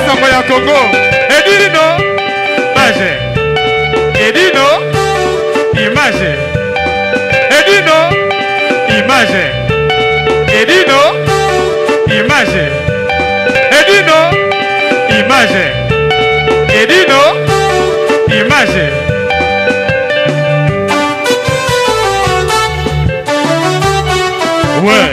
Sango ya Congo. Edino image. Edino image. Edino image. Edino image. Edino image. Edino image. Ouais.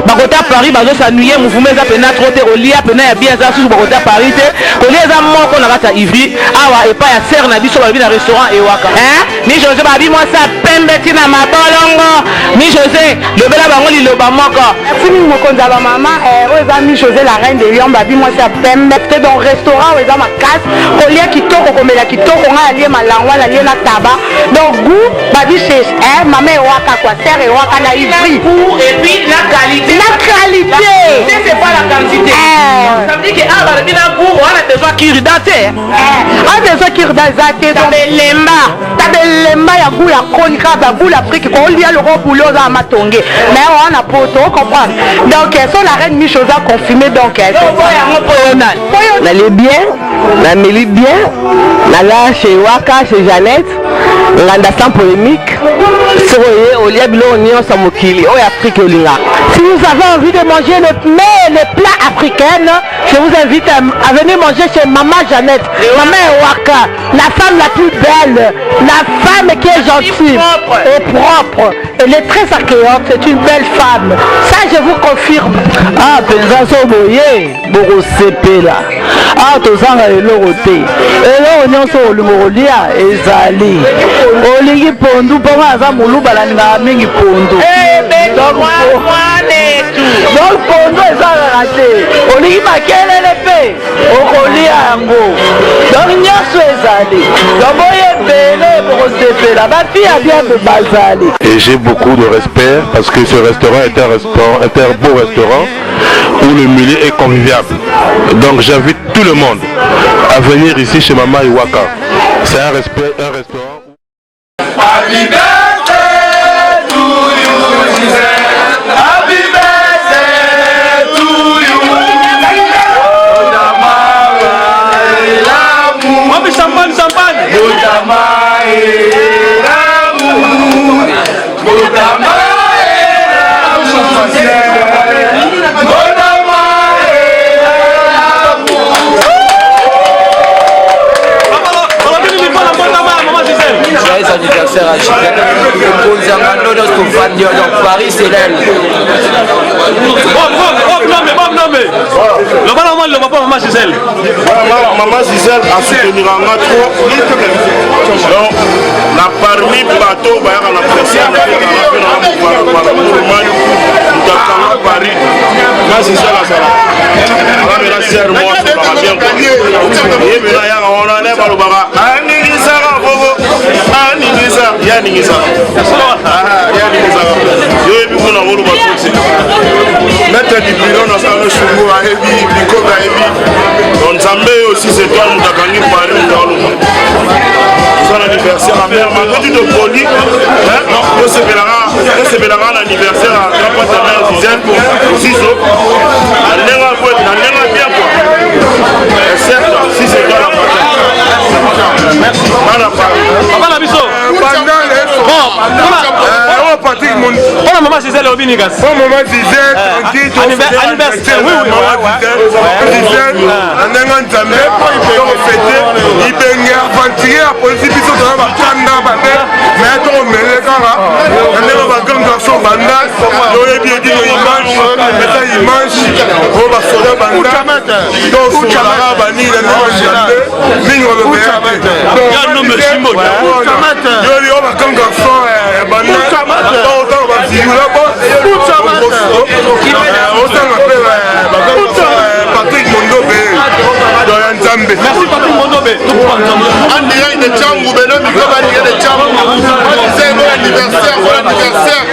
Bakota Paris bazo s'ennuyer, mouvement eza pena trop te, kolia pena ya bien eza susu bakota Paris te, kolia eza moko na kati ya Ivry awa epai ya sœur na biso balobi na restaurant Ewaka hein. Mi Jose babi mwasi ya pembe ti na mabolongo. Mi Jose lobela bango liloba moko. Merci mingi mokonzi ya ba mama eh, oyo eza Mi Jose la reine de Lyon babi mwasi ya pembe te donc restaurant oyo eza makasi kolia kitoko komela kitoko ngai alie malangwa nalie na taba donc goût babi chez eh, mama Ewaka quoi sœur Ewaka na Ivry goût et puis la qualité, la qualité c'est pas la quantité eh. Ça veut dire que ah balobi na goût wana besoin cure-dent te eh, ah besoin cure-dent eza te donc belemba tabelemba ya goût ya koni kaka ba boule Afrique kolia loko boule oza na matonge mais wana poto comprendre donc so la reine Micho oza confirmé donc yango po yo nani Nalie bien, nameli bien, naza chez Waka, chez Jeannette, nganda sans polémique. Soki oye olia biloko nyonso ya mokili oyo Afrique olingaka. Si vous avez envie de manger le mets, les plats africains, je vous invite à venir manger chez Maman Jeannette, Maman Ewaka, la femme la plus belle, la femme qui est gentille et propre. Elle est très accueillante, c'est une belle femme. Ça, je vous confirme. Ah, penza so boye bokosepela. Ah, tozanga eloko te. Eloko nyonso olingo kolia ezali. Olingi pondu mpo nga aza moluba nalingaka mingi pondu. Donc pondu eza kaka te. Olingi makelele mpe okolia yango. Donc nyonso ezali. Donc boye ebele bokosepela. Ba fille ya bien mpe bazali. Et j'ai beaucoup de respect parce que ce restaurant est un beau restaurant où le milieu est convivial. Donc j'invite tout le monde à venir ici chez Mama Iwaka. C'est un respect, un restaurant. Happy birthday to you, Gisèle. Happy birthday to you. Wapi champagne, champagne. Joyeux anniversaire à Gisèle. Mokonzi ya ngando nyonso tovandi yo, donc Paris c'est l'elle. Loba na mwa liloba mpo mama Gisèle. Maman Gisèle asoutenira nga trop. Donc, na parmi bato bayaka na concert na ye na mpe na mopala Mourmani moto akanga Paris na Gisèle azala aza mena sere moko asolaka bien quoi. Ye mena yaka wana ne balobaka aningisaka bobo aningisa ye aningisaka ye aningisaka yo oyebi kuna koloba soki maître du bureau nasala no shungu ayebi bikobe ayebi donc nzambe oyo aussi c'est toi moto akangi Paris moto aloba toza na anniversaire ya mère malgré tout topoli tosepelaka na anniversaire ya grand prêtre ya mère Gisèle Zizo na ndenge na ndenge bien quoi certes si c'est toi la Merci. Bana Paris. Papa na biso. Bon, Patrick Mon... Mpona mama Gisèle obi nini kasi? Pour maman Gisèle, tranquille, anniversaire, oui, oui, ouais, Gisèle, na ndenge nzambe tokofete ibenge aventurier ya polisi biso toza bakanda babe mais tokomele kaka na ndenge bagrand garçon banda toyebi edino image eza image oyo basoda banda tosolaka banini na ndenge nzambe mingi balobeyayoli oyo bagrand garçon ya banda otanga baziyula otanga mpe Patrick Mondobe dans ya Nzambe. Merci Patrick Mondobe. En direct de Tshangu, Beno Micro en direct de Tshangu. C'est bon anniversaire, bon anniversaire.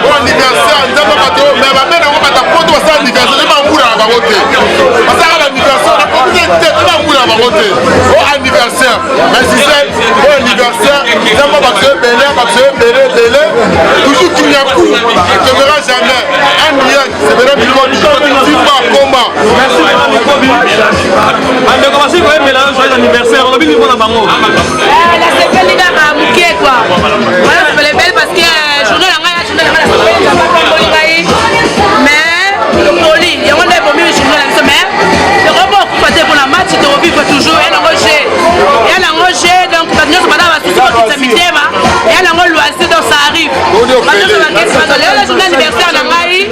Bon anniversaire, Nzambe bato mais ba mena ko bata poto ba sala anniversaire, ba mbula na bango te. Ba sala anniversaire, na komite te, ba mbula na bango te. Bon anniversaire. Mais si c'est bon anniversaire, Nzambe bato ebele, bato ebele ebele. Toujours Kinyaku, ne tombera jamais. Merci mama Mikobi. Bandeko basi koyembela yo joyeux anniversaire olobi nini mpo na bango? Nasepeli kaka moke kua wana sepele belle parce que journée na ngai ya journée na ngai nasepeli nzambe apamboli ngai mais tokoli yango nde ebomi journée na biso mais tokoki kokufa te mpona match tokovivre toujours ya nango jeu ya nango jeu donc bato nyonso baza basusu kokitisa mitema ya nango loisir donc ça arrive bato nyonso bakesi bato lelo journée anniversaire na ngai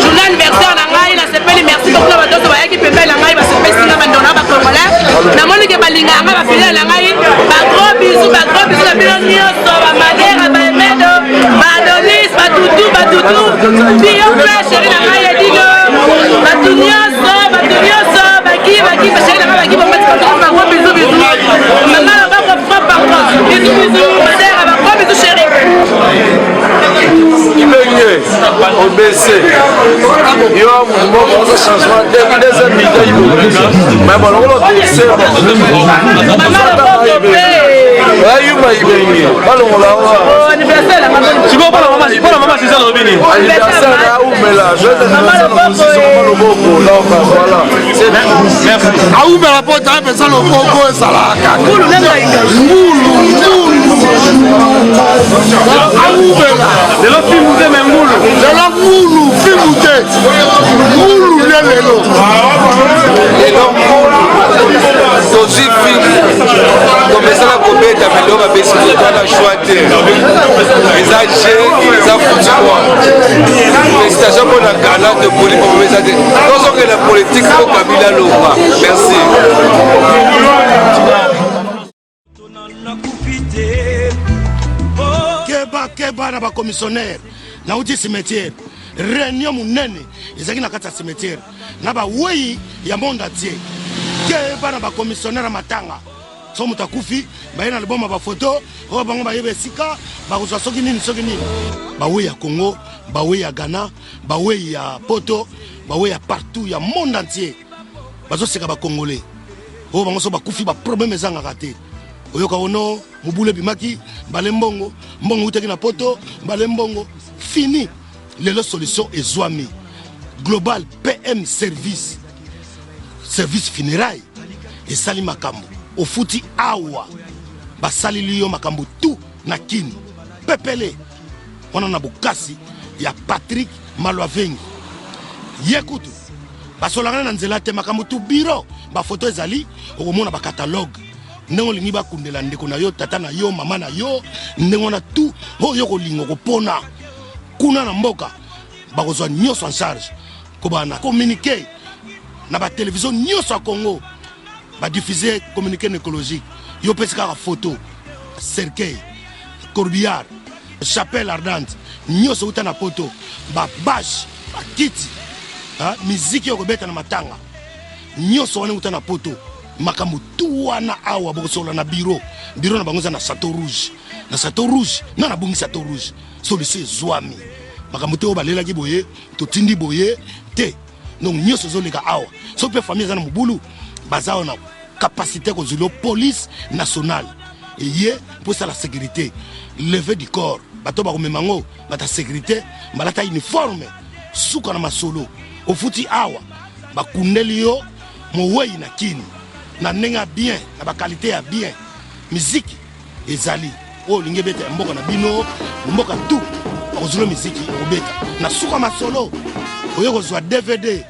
journée anniversaire na ngai nasepeli merci beaucoup na bato nyonso bayaki pembeni na ngai basepesi nga bandeko na bacongolais namoni ke balingaka ngai bafidele na ngai bagros bisu bagros bisu na bino nyonso bamadera baemedo baadonis batutu batutu biyo mpe sheri na ngai edino bato nyonso bato nyonso baki baki basheri na ngai baki bomati bagros bisu bisu mama lobako franc par bisu bisu madera bagros bisu sheri Ibenge obc yo moto moko oza changement deuxième mi-temps ibenge mais bon lokola obc ayuma ibenge balongola wa sikoyo mpona mama Suzanne olobi nini? Anniversaire na aumela joyeux anniversaire na mosisi loboko donc voilà. Aumela mpo ta mpenza loboko ezalaka kaka ngulu ngulu aumela lelo fimbu te me ngulu lelo ngulu fimbu te ngulu nde lelo. Lelo ngulu tozwi fimbu tomesana kobeta me lelo bapesi totala choix te eza je eza futi kwa félicitation mpo na gala de poli eza te tozongela politike mpo kabila longwa merci. Keba keba na bacommissionnaire nauti cimetière réunion monene ezalaki na kati ya cimetière na bawei ya monde entier. Keba na bacommissionnaire ya matanga so moto akufi baye na liboma bafoto oyo bango bayeba esika bakozwa soki nini soki nini. Bawei ya Congo, bawei ya Ghana, bawei ya Poto, bawei ya partout ya monde entier bazoseka bacongolais oyo bango so bakufi baproblème ezangaka te. Oyoka ono mobulu ebimaki mbale mbongo mbongo eutaki na Poto mbale mbongo fini. Lelo solution ezwami Global PM Service, service funéraille esali makambo ofuti awa basalili yo makambo tu na kini pepele wana na bokasi ya Patrick Malwavengi ye kutu basolangana na nzela te makambo tu biro bafoto ezali okomona bakatalogue ndenge olingi bakundela ndeko na yo tata na yo mama na yo ndenge wana tu oyo kolinga kopona kuna na mboka bakozwa nyonso en charge kobana communiqué na batelevizio nyonso ya Congo badiffuze communiqué nécrologique yo opesi kaka photo cercueil corbillard chapelle ardente nyonso uta na Poto babashe bakiti miziki oyo kobeta na matanga nyonso wana uta na Poto makambo tu wana awa bokosolola na biro biro na bango eza na Chateau Rouge na Chateau Rouge na nabongi Chateau Rouge solution ezwami makambo te oyo balelaki boye totindi boye te donc nyonso ezoleka awa soki mpe famille eza na mobulu baza awa na capacité kozwila police nationale eye mpo esala sécurité leve du corps bato bakomema yango bata sécurité balata uniforme suka na masolo ofuti awa bakundeli yo mowei na kini na ndenge ya bien na bakalite ya bien miziki ezali oyo olingi ebeta ya mboka na bino mboka tu bakozwila miziki okobeta na suka masolo oyo kozwa DVD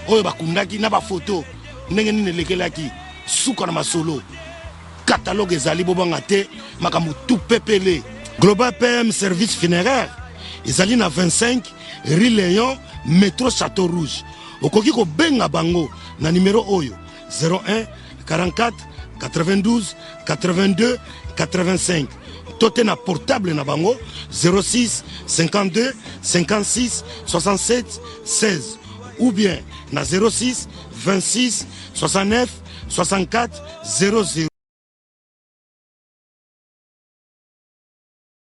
oyo bakundaki na bafoto ndenge nini elekelaki suka na masolo katalogue ezali bobanga te makambo tu pepele. Global PM Service Funéraire ezali na 25 rue Léon métro Château Rouge okoki kobenga bango na numero oyo 01 44 92 82 85 to te na portable na bango 06 52 56 67 16 ou bien na 06 26 69 64 00.